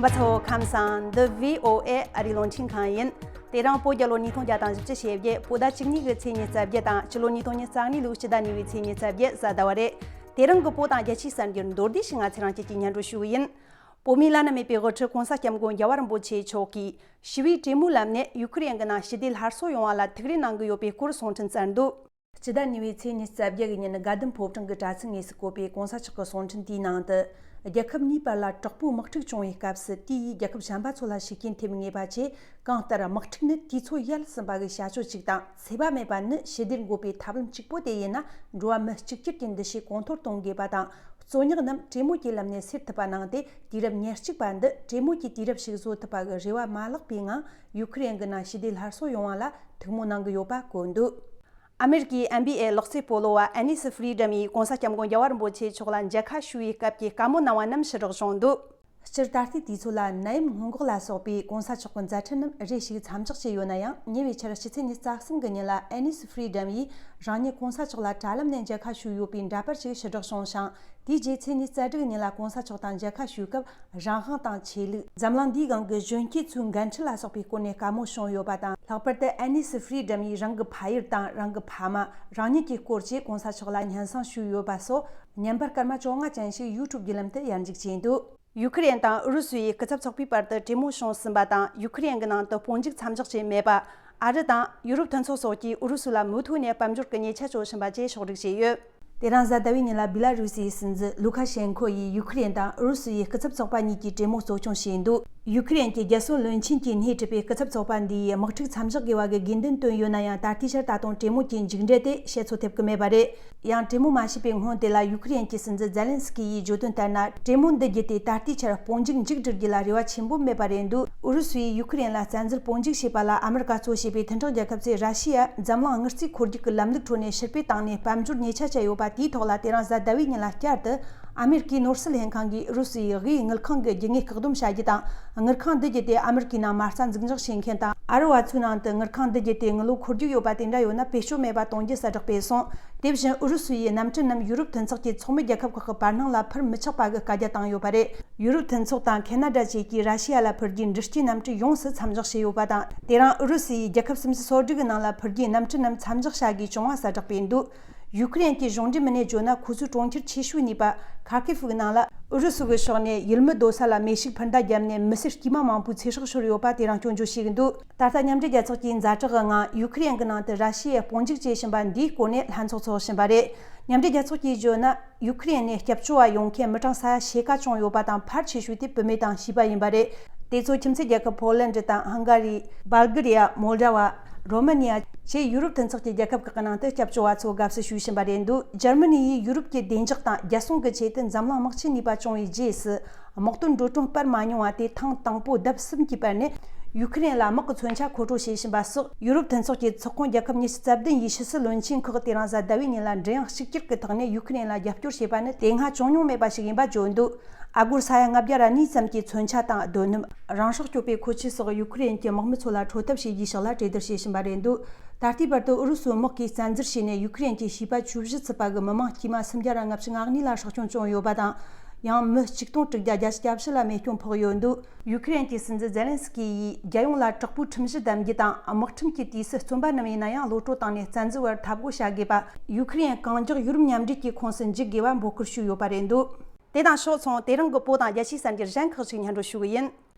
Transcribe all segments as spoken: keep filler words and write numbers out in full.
བུ་ཚོ་ཁམས་བཟང་། འདི་བྷི་ཨོ་ཨེ་ཨ་རིའི་རླུང་འཕྲིན་ཁང་ཡིན། དེ་རིང་བོད་རྒྱལ་ལོ་ཉིས་སྟོང་བརྒྱ་དང་བཞི་བཅུ་ཞེ་བརྒྱད། བོད་ཟླ་བཅུ་གཉིས་ཀྱི་ཚེས་ཉི་ཤུ་རྩ་བརྒྱད་དང་། སྤྱི་ལོ་ཉིས་སྟོང་ཉི་ཤུ་རྩ་གཉིས་ལོའི་སྤྱི་ཟླ་གཉིས་པའི་ཚེས་ཉི་ཤུ་རྩ་བརྒྱད་གཟའ་ཟླ་བ་རེད། དེ་རིང་གི་བོད་དང་རྒྱལ་སྤྱིའི་གསར་འགྱུར་མདོར་བསྡུས་ཤིག་ང་ཚོ་རང་ཉིད་ཀྱིས་སྙན་སྒྲོན་ཞུ་གི་ཡིན། བོད་མིའི་བླ་ན་མེད་པའི་དབུ་ཁྲིད་༸གོང་ས་༸སྐྱབས་མགོན་རྒྱལ་བ་རིན་པོ་ཆེ་མཆོག་གིས་ཞི་བའི་གྲོས་མོལ་ལམ་ནས་ཡུ་ཁུ་རེན་གྱི་ནང་ཞི་བདེ་སླར་གསོ་ཡོང་བ་ལ་ཐུགས་རེ་གནང་གི་ཡོད་པའི་སྐོར་གསུང་འཕྲིན་བསྩལ་འདུག་སྤྱི་ཟླ་གཉིས་པའི་ཚེས་ཉི་ཤུ་རྩ་བརྒྱད་ཀྱི་ཉིན། དགའ་ལྡན་ཕོ་བྲང་གི་གྲྭ་ཚང་དངོས་སུ་བཀོད་པའི་༸གོང་ས་མཆོག་གི་གསུང་འཕྲིན་དེའི་ནང་དུ། རྒྱལ་ཁབ་གཉིས་བར་ལ་དྲག་པོའི་དམག་འཁྲུག་བྱུང་བའི་སྐབས་སུ། དེ་ཡིས་རྒྱལ་ཁབ་གཞན་པ་ཚོ་ལ་ཤུགས་རྐྱེན་ཐེབས་ངེས་པ་བཅས། གང་ལྟར་དམག་འཁྲུག་ནི་དུས་ཚོད་ཡལ་ཟིན་པ་གི་བྱ་སྤྱོད་ཅིག་དང་། འཚེ་བ་མེད་པ་ནི་ཞི་བདེར་འགོད་པའི་ཐབས་ལམ་གཅིག་པོ་དེ་ཡིན་ན། འགྲོ་བ་མི་གཅིག་གྱུར་གྱི་འདུ་ཤེས་གོང་མཐོར་གཏོང་དགོས་པ་དང་། རྩོད་རྙོག་རྣམས་གྲོས་མོལ་གྱི་ལམ་ནས་སེལ་ཐུབ་པ་གནང་སྟེ། དུས་རབས་ཉེར་གཅིག་པ་འདི་གྲོས་མོལ་གྱི་དུས་རབས་ཤིག་བཟོ་ཐུབ་པ་གི་རེ་བ་མ་བརླག་པའི་ངང་། ཡུ་ཁུ་རེན་གྱི་ནང་ཞི་བདེ་སླར་གསོ་ཡོང་བ་ལ་ཐུགས་སྨོན་གནང་གི་ཡོད་པ་བཀོད་འདུག་ཨ་མེ་རི་ཀའི་ཨེམ་བི་ཨེ་ལག་རྩེད་སྤོ་ལོ་བ་ཨེ་ནིས་ཧྥི་རི་ཌམ་ཡིས་༸གོང་ས་༸སྐྱབས་མགོན་རྒྱལ་བ་རིན་པོ་ཆེ་མཆོག་ལ་མཇལ་ཁ་ཞུ་བའི་སྐབས་ཀྱི་བཀའ་མོལ་གནང་བ་རྣམས་ཕྱིར་བསྒྲགས་བྱུང་འདུག་སྤྱིར་ད་ལྟའི་དུས་ཚོད་ལ་ནད་ཡམས་སྔོན་འགོག་ལ་སོགས་པའི་༸གོང་ས་མཆོག་གི་མཛད་འཕྲིན་རྣམས་རེ་ཞིག་མཚམས་འཇོག་བྱས་ཡོད་ན་ཡང་། ཉེ་བའི་ཆར་ཕྱི་ཚེས་ཉི་ཤུ་རྩ་གསུམ་གྱི་ཉིན་ལ་ཨེ་ནིས་ཧྥི་རི་ཌམ་ཡིས་རང་ཉིད་༸གོང་ས་མཆོག་ལ་དྲ་ལམ་ནས་མཇལ་ཁ་ཞུས་ཡོད་པའི་འདྲ་པར་ཞིག་ཕྱིར་བསྒྲགས་བྱུང་ཞིང་། དེའི་རྗེས་ཚེས་ཉི་ཤུ་རྩ་དྲུག་ཉིན་ལ་༸གོང་ས་མཆོག་དང་མཇལ་ཁ་ཞུས་སྐབས། རང་དབང་དང་ཆོས་ལུགས། འཛམ་གླིང་འདིའི་སྒང་གི་གཞོན་སྐྱེས་ཚོའི་འགན་འཁྲི་ལ་སོགས་པའི་སྐོར་ནས་བཀའ་མོལ་བྱུང་ཡོད་པ་དང་། ལྷག་པར་དུ་ཨེ་ནིས་ཧྥི་རི་ཌམ་ཡིས་རང་གི་ཕ་ཡུལ་དང་རང་གི་ཕ་མ། རང་ཉིད་ཀྱི་སྐོར་བཅས་༸གོང་ས་མཆོག་ལ་སྙན་སེང་ཞུས་ཡོད་པ་སོགས། བརྙན་པར་སྐར་མ་བཅོ་ལྔ་ཅན་ཞིག་ཡུ་ཊུབ་བརྒྱུད་ལམ་དུ་ཡར་འཇུག་བྱས་འདུག་ཡུ་ཁུ་རེན་དང་ཨུ་རུ་སུ་ཡི་སྐུ་ཚབ་ཚོགས་པའི་བར་དུ་གྲོས་མོལ་བྱུང་ཟིན་པ་དང་། ཡུ་ཁུ་རེན་གྱི་ནང་དུ་དཔུང་འཇུག་མཚམས་འཇོག་བྱས་མེད་པ། ཨ་རི་དང་ཡུ་རོབ་མཐུན་ཚོགས་སོགས་ཀྱིས་ཨུ་རུ་སུ་ལ་མུ་མཐུད་ནས་དཔལ་འབྱོར་གྱི་ཉེས་ཆད་གཅོད་བཞིན་པ་བཅས་ཕྱོགས་སྒྲིག་བྱས་ཡོད། དེ་རིང་གཟའ་ཟླ་བའི་ཉིན་ལ་བི་ལ་རུ་སིའི་སྲིད་འཛིན་ལུ་ཁ་ཤེན་ཁོ་ཡིས་ཡུ་ཁུ་རེན་དང་ཨུ་རུ་སུ་ཡི་སྐུ་ཚབ་ཚོགས་པ་གཉིས་ཀྱིས་གྲོས་མོལ་གཙོ་སྐྱོང་བྱས་འདུག་ཡུ་ཁུ་རེན་གྱི་རྒྱལ་སྲུང་བློན་ཆེན་གྱིས་སྣེ་ཁྲིད་པའི་སྐུ་ཚབ་ཚོགས་པ་འདི་ཡིས་དམག་འཁྲུག་མཚམས་འཇོག་དགོས་པ་གི་དགོས་འདུན་བཏོན་ཡོད་ན་ཡང་། ད་ལྟའི་ཆར་ད་དུང་གྲོས་མོལ་གྱི་མཇུག་འབྲས་དེ་བཤད་ཚོད་ཐེབས་ཀྱི་མེད་པ་རེད། ཡང་གྲོས་མོལ་མ་བྱས་པའི་སྔོན་དེ་ལ་ཡུ་ཁུ་རེན་གྱི་སྲིད་འཛིན་ཛེ་ལན་སི་ཀི་ཡིས་བརྗོད་དོན་ལྟར་ན། གྲོས་མོལ་འདི་བརྒྱུད་དེ་ད་ལྟའི་ཆར་དཔུང་འཇུག་མཇུག་སྒྲིལ་རྒྱུ་ལ་རེ་བ་ཆེན་པོ་མེད་པ་རེད་འདུག་ཨུ་རུ་སུ་ཡིས་ཡུ་ཁུ་རེན་ལ་བཙན་འཛུལ་དཔུང་འཇུག་བྱས་པ་ལ་ཨ་མི་རི་ཀ་གཙོ་བྱས་པའི་མཐུན་གྲོགས་རྒྱལ་ཁབ་ཚོས་ར་ཤི་ཡ་འཛམ་གླིང་དངུལ་རྩིས་འཁོར་རྒྱུག་གི་ལམ་ལུགས་ཁྲོད་ནས་ཕྱིར་སྤེལ་བཏང་ནས་དཔལ་འབྱོར་ཉེས་ཆད་བཅད་ཡོད་པ་དེའི་ཐོག་ལ། དེ་རིང་གཟའ་ཟླ་བའི་ཉིན་ལ་བསྐྱར་དུ་ཨ་མེ་རི་ཀའི་ནོར་སྲིད་ལྷན་ཁང་གིས་ཨུ་རུ་སུ་ཡི་དབུས་དངུལ་ཁང་གི་རྒྱུ་དངོས་བཀག་སྡོམ་བྱ་རྒྱུ་དང་། དངུལ་ཁང་འདི་བརྒྱུད་དེ་ཨ་མེ་རི་ཀའི་ནང་མ་རྩ་འཛུགས་འཇོག་བྱེད་མཁན་དང་། ཨ་རི་བ་ཚོའི་ནང་དུ་དངུལ་ཁང་འདི་བརྒྱུད་དེ་དངུལ་ལོར་འཁོར་རྒྱུག་ཡོད་པ་དེ་འདྲ་ཡོད་ན་བེད་སྤྱོད་མེད་པ་གཏོང་རྒྱུ་གསལ་བསྒྲགས་སྤེལ་སོང་། དེ་བཞིན་ཨུ་རུ་སུ་ཡིས་གནམ་གྲུ་རྣམས་ཡུ་རོབ་མཐུན་ཚོགས་ཀྱི་ཚོགས་མི་རྒྱལ་ཁབ་ཁག་གི་བར་སྣང་ལ་འཕུར་མི་ཆོག་པ་གི་བཀའ་རྒྱ་བཏང་ཡོད་པ་རེད། ཡུ་རོབ་མཐུན་ཚོགས་དང་ཁེ་ན་ཌ་བཅས་ཀྱིས་ར་ཤི་ཡ་ལ་འཕུར་རྒྱུའི་འགྲུལ་སྐྱེལ་གནམ་གྲུ་ཡོངས་སུ་མཚམས་འཇོག་བྱས་ཡོད་པ་དང་། དེ་རིང་ཨུ་རུ་སུ་ཡིས་རྒྱལ་ཁབ་སུམ་ཅུ་སོ་དྲུག་གི་ནང་ལ་འཕུར་རྒྱུའི་གནམ་གྲུ་རྣམས་མཚམས་འཇོག་བྱ་དགོས་བྱུང་བ་གསལ་བསྒྲགས་སྤེལ་འདུག་ཡུ་ཁུ་རེན་གྱི་གཞུང་འབྲེལ་མི་སྣས་བརྗོད་ན། ཁོ་ཚོའི་གྲོང་ཁྱེར་ཆེ་ཤོས་གཉིས་པ་ཁར་ཁི་ཧྥུ་གི་ནང་ལ་ཨུ་རུ་སུ་གི་ཕྱོགས་ནས་ཡུལ་མི་སྡོད་ས་ལ་མེ་ཤུགས་འཕུར་མདའ་བརྒྱབ་ནས་མི་སེར་དཀྱུས་མ་མང་པོའི་ཚེ་སྲོག་ཤོར་ཡོད་པ་དེ་རིང་སྐྱོན་བརྗོད་བྱས་ཀྱི་འདུག་ད་ལྟ་མཉམ་འབྲེལ་རྒྱལ་ཚོགས་ཀྱི་ཛ་དྲག་གི་ངང་ཡུ་ཁུ་རེན་གྱི་ནང་དུ་ར་ཤི་ཡའི་དཔུང་འཇུག་བྱེད་བཞིན་པ་འདིའི་སྐོར་ནས་ལྷན་ཚོགས་འཚོགས་བཞིན་པ་རེད། མཉམ་འབྲེལ་རྒྱལ་ཚོགས་ཀྱིས་བརྗོད་ན། ཡུ་ཁུ་རེན་ནས་སྐྱབས་བཅོལ་བ་ཡོང་མཁན་མི་གྲངས་ས་ཡ་ཕྱེད་ཀ་བྱུང་ཡོད་པ་དང་། ཕལ་ཆེ་ཤོས་དེ་བུད་མེད་དང་བྱིས་པ་ཡིན་པ་རེད། དེ་ཚོ་ཁྱིམ་མཚེས་རྒྱལ་ཁབ་ཕོ་ལན་ཌི་དང་། ཧང་ག་རི། སྦལ་གི་རི་ཡ། མོལ་ཌ་བ། རོ་མ་ནི་ཡ་བཅས་ཡུ་རོབ་མཐུན་ཚོགས་ཀྱི་རྒྱལ་ཁབ་ཁག་གི་ནང་དུ་སྐྱབས་བཅོལ་བ་ཚོ་དགའ་བསུ་ཞུ་བཞིན་པ་རེད་འདུག་འཇར་མ་ནི་ཡིས་ཡུ་རོབ་ཀྱི་བདེ་འཇགས་དང་རྒྱལ་སྲུང་གི་ཆེད་དུ་འཛམ་གླིང་དམག་ཆེན་གཉིས་པ་བྱུང་བའི་རྗེས་སུ། དམག་དོན་འགྲོ་གྲོན་སྤར་མ་མྱོང་བ་དེ་ཐེངས་དང་པོ་ལྡབ་གསུམ་གྱིས་སྤར་ནས། ཡུ་ཁུ་རེན་ལ་དམག་གི་མཚོན་ཆ་མཁོ་སྤྲོད་བྱེད་བཞིན་པ་སོགས། ཡུ་རོབ་མཐུན་ཚོགས་ཀྱི་ཚོགས་ཁོངས་རྒྱལ་ཁབ་ཉི་ཤུ་རྩ་བདུན་ཡི་ཕྱི་སྲིད་བློན་ཆེན་ཁག་དེ་རིང་གཟའ་ཟླ་བའི་ཉིན་ལ་མགྲིན་དབྱངས་གཅིག་གྱུར་གྱི་ཐོག་ནས་ཡུ་ཁུ་རེན་ལ་རྒྱབ་སྐྱོར་བྱས་པ་ནི་དེ་སྔ་བྱུང་མྱོང་མེད་པ་ཞིག་ཡིན་པ་བརྗོད་འདུག་ཨ་སྒོར་ས་ཡ་ལྔ་བརྒྱ་ར་གཉིས་ཙམ་གྱི་མཚོན་ཆ་དང་། སྡོད་སྣུམ། རང་སྲོག་སྐྱོབ་པའི་མཁོ་ཆས་སོགས་ཡུ་ཁུ་རེན་གྱི་དམག་མི་ཚོ་ལ་འཕྲོད་ཐབས་བྱེད་རྒྱུའི་ཕྱོགས་ལ་གྲོས་བསྡུར་བྱེད་བཞིན་པ་རེད་འདུག་ད་ལྟའི་བར་དུ་ཨུ་རུ་སུའི་དམག་གིས་བཙན་འཛུལ་བྱས་ནས་ཡུ་ཁུ་རེན་གྱི་བྱིས་པ་བཅུ་བཞི་ཚུད་པ་གི་མི་མང་དཀྱུས་མ་སུམ་བརྒྱ་ར་ལྔ་བཅུ་ང་གཉིས་ལ་སྲོག་སྐྱོན་བྱུང་ཡོད་པ་དང་། ཡང་མི་ཆིག་སྟོང་དྲུག་བརྒྱ་བརྒྱད་ཅུ་གྱ་བཞི་ལ་རྨས་སྐྱོན་ཕོག་ཡོད་འདུག་ཡུ་ཁུ་རེན་གྱི་སྲིད་འཛིན་ཛེ་ལན་སི་ཀི་ཡིས་རྒྱལ་ཡོངས་ལ་དྲག་པོའི་ཁྲིམས་གཞི་བསྡམ་རྒྱུ་དང་། དམག་ཁྲིམས་ཀྱི་དུས་སུ་བཙོན་པ་རྣམས་ཡིན་ན་ཡང་གློད་བཀྲོལ་བཏང་ནས་བཙན་འཛུལ་བར་འཐབ་རྒོལ་བྱ་དགོས་པ། ཡུ་ཁུ་རེན་གང་མགྱོགས་ཡུ་རོབ་མཉམ་འབྲེལ་གྱི་ཁོངས་སུ་འཇུག་དགོས་པ་འབོད་སྐུལ་ཞུས་ཡོད་པ་རེད་འདུག་དེ་དང་ཕྱོགས་མཚུངས། དེ་རིང་གི་བོད་དང་རྒྱལ་སྤྱིའི་གསར་འགྱུར་གཞན་ཁག་ཅིག་སྙན་སྒྲོན་ཞུ་གི་ཡིན།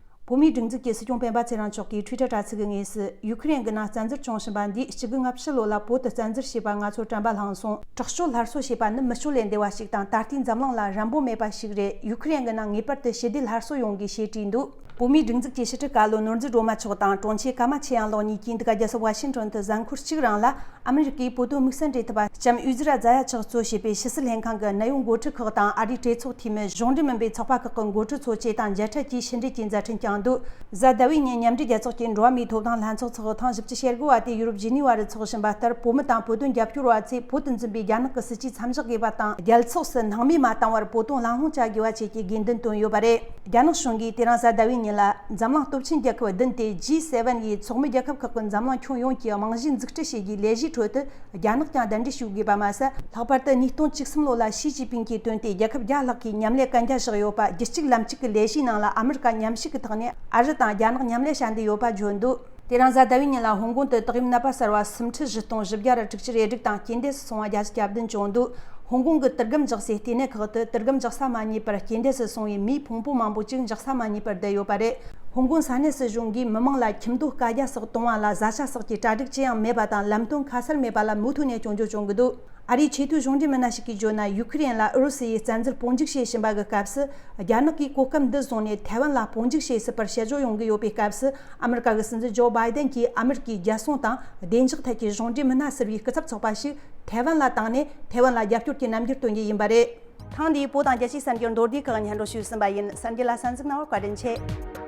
བོད་མིའི་སྒྲིག་འཛུགས་ཀྱི་སྲིད་སྐྱོང་སྤེན་པ་ཚེ་རིང་མཆོག་གིས་ཊུའི་ཊར་དྲ་ཚིགས་ཀྱི་ངོས་སུ། ཡུ་ཁུ་རེན་གྱི་ནང་བཙན་འཛུལ་བྱུང་བཞིན་པ་འདིས་གཅིག་དགུ་ལྔ་བཅུ་ལོ་ལ་བོད་དུ་བཙན་འཛུལ་བྱས་པ་ང་ཚོར་དྲན་པ་བསླངས་སོང་། དྲག་སྤྱོད་སླར་གསོ་བྱས་པ་ནི་མི་སྤྱོད་ལས་འདས་པ་ཞིག་དང་། ད་ལྟའི་འཛམ་གླིང་ལ་རན་པོ་མེད་པ་ཞིག་རེད། ཡུ་ཁུ་རེན་གྱི་ནང་ངེས་པར་དུ་ཞི་བདེ་སླར་གསོ་ཡོང་དགོས་ཞེས་བྲིས་འདུག་བོད་མིའི་སྒྲིག་འཛུགས་ཀྱི་ཕྱི་དྲིལ་བཀའ་བློན་ནོར་འཛིན་སྒྲོལ་མ་མཆོག་དང་དྲུང་ཆེ་ཀརྨ་ཆོས་དབྱངས་ལགས་གཉིས་ཀྱིས་འདི་ག་རྒྱལ་ས་ཝ་ཤིང་ཊོན་དུ་གཟའ་འཁོར་གཅིག་རིང་ལ། ཨ་མི་རི་ཀའི་བོད་དོན་དམིགས་བསལ་འབྲེལ་མཐུད་པ་ལྕམ་ཨུ་ཛི་ར་ཛ་ཡ་མཆོག་གཙོ་བྱས་པའི་ཕྱི་སྲིད་ལྷན་ཁང་གི་གནད་ཡོད་འགོ་ཁྲིད་ཁག་དང་། ཨ་རིའི་གྲོས་ཚོགས་འཐུས་མི། གཞུང་འབྲེལ་མིན་པའི་ཚོགས་པ་ཁག་གི་འགོ་ཁྲིད་ཚོ་བཅས་དང་མཇལ་འཕྲད་ཀྱིས་ཕྱི་འབྲེལ་གྱི་མཛད་འཕྲིན་བསྐྱངས་འདུག་གཟའ་ཟླ་བའི་ཉིན་མཉམ་འབྲེལ་རྒྱལ་ཚོགས་ཀྱི་འགྲོ་བ་མིའི་ཐོབ་ཐང་ལྷན་ཚོགས་ཚོགས་ཐེངས་བཞི་བཅུ་ཞེ་དགུ་བ་དེ་ཡུ་རོབ་ཇི་ནི་ཝ་རུ་འཚོགས་བཞིན་པ་ལྟར། བོད་མི་དང་བོད་དོན་རྒྱབ་སྐྱོར་བ་ཚོས་བོད་དུ་འཛིན་པའི་རྒྱ་ནག་གི་སྲིད་ཇུས་མཚམས་འཇོག་དགོས་པ་དང་། རྒྱལ་ཚོགས་སུ་སྣང་མེད་མ་བཏང་བར་བོད་དོན་གླེང་སློང་བྱ་དགོས་པ་བཅས་ཀྱི་དགོས་འདུན་བཏོན་ཡོད་པ་རེད། རྒྱ་ནག་གཞུང་གིས་དེ་རིང་གཟའ་ཟླ་བའི་ཉིན། ཡིན་ལ། འཛམ་གླིང་སྟོབས་ཆེན་རྒྱལ་ཁབ་བདུན་ཏེ་ཇི་སེ་ཝན་ཡི་ཚོགས་མི་རྒྱལ་ཁབ་ཁག་གི་འཛམ་གླིང་ཁྱོན་ཡོངས་ཀྱི་རྨང་གཞི་འཛུགས་སྐྲུན་བྱེད་རྒྱུའི་ལས་གཞིའི་ཁྲོད་དུ་རྒྱ་ནག་ཀྱང་གདན་འདྲེན་ཞུ་དགོས་པ་མ་ཟད། ལྷག་པར་དུ་ཉིས་སྟོང་བཅུ་གསུམ་ལོ་ལ་ཞི་ཅིན་ཕིང་གིས་བཏོན་ཏེ་རྒྱལ་ཁབ་བརྒྱ་ལྷག་གིས་མཉམ་ལས་གན་རྒྱ་བཞག་ཡོད་པ་རྒྱུད་གཅིག་ལམ་གཅིག་གི་ལས་གཞིའི་ནང་ལ་ཨ་མི་རི་ཀ་མཉམ་ཞུགས་ཀྱི་ཐོག་ནས་ཨ་རི་དང་རྒྱ་ནག་མཉམ་ལས་བྱ་འདོད་ཡོད་པ་བརྗོད་འདུག་དེ་རིང་གཟའ་ཟླ་བའི་ཉིན་ལ་ཧོང་ཀོང་དུ་ཏོག་དབྱིབས་ནད་པ་གསར་བ་སུམ་ཁྲི་བཞི་སྟོང་བཞི་བརྒྱ་དྲུག་ཅུ་རེ་དྲུག་དང་རྐྱེན་འདས་སུ་སོང་བ་བརྒྱ་ཆ་གྱ་བདུན་བྱུང་འདུག་ཧོང་ཀོང་གི་དུར་སྒམ་རྒྱག་སའི་ལྟེ་གནས་ཁག་ཏུ་དུར་སྒམ་རྒྱག་ས་མ་རྙེད་པར་རྐྱེན་འདས་སུ་སོང་བའི་མིའི་ཕུང་པོ་མང་པོ་ཅིག་འཇགས་ས་མ་རྙེད་པར་བསྡད་ཡོད་པ་རེད། ཧོང་ཀོང་ས་གནས་སྲིད་གཞུང་གིས་མི་མང་ལ་ཁྱིམ་སྡོད་བཀའ་རྒྱ་སོགས་གཏོང་བ་ལ་བཟའ་བཅའ་སོགས་ཀྱི་གྲ་སྒྲིག་ཅི་ཡང་མེད་པ་དང་ལམ་སྟོན་ཁ་གསལ་མེད་པ་ལ་མུ་མཐུད་ནས་སྐྱོན་བརྗོད་བྱུང་གི་འདུག་ཨ་རིའི་ཆེས་མཐོའི་གཞུང་འབྲེལ་མི་སྣ་ཞིག་གིས་བརྗོད་ན། ཡུ་ཁུ་རེན་ལ་ཨུ་རུ་སུ་ཡིས་བཙན་འཛུལ་སྤོ་འཇུག་བྱེད་བཞིན་པ་གི་སྐབས་སུ། རྒྱ་ནག་གིས་གོ་སྐབས་འདི་བཟུང་ནས་ཐའེ་ཝན་ལ་སྤོ་འཇུག་བྱེད་སྲིད་པར་དཔྱད་བརྗོད་ཡོང་གི་ཡོད་པའི་སྐབས་སུ། ཨ་མི་རི་ཀ་གི་སྲིད་འཛིན་ཇོ་བྷའི་ཏན་གྱིས་ཨ་མི་རི་ཀའི་རྒྱལ་སྲུང་དང་བདེ་འཇགས་ཐད་ཀྱི་གཞུང་འབྲེལ་མི་སྣ་ཟུར་པའི་སྐུ་ཚབ་ཚོགས་པ་ཞིག་ཐའེ་ཝན་ལ་བཏང་ནས་ཐའེ་ཝན་ལ་རྒྱབ་སྐྱོར་གྱི་རྣམ་འགྱུར་སྟོན་རྒྱུ་ཡིན་པ་རེད། ཐེངས་འདིའི་བོད་དང་རྒྱལ་སྤྱིའི་གསར་འགྱུར་མདོར་བསྡུས་ཁག་སྙན་སྒྲོན་ཞུས་ཟིན་པ་ཡིན། གསར་འགྱུར་ལ་གསན་གཟིགས་གནང་བར་བཀའ་དྲིན་ཆེ།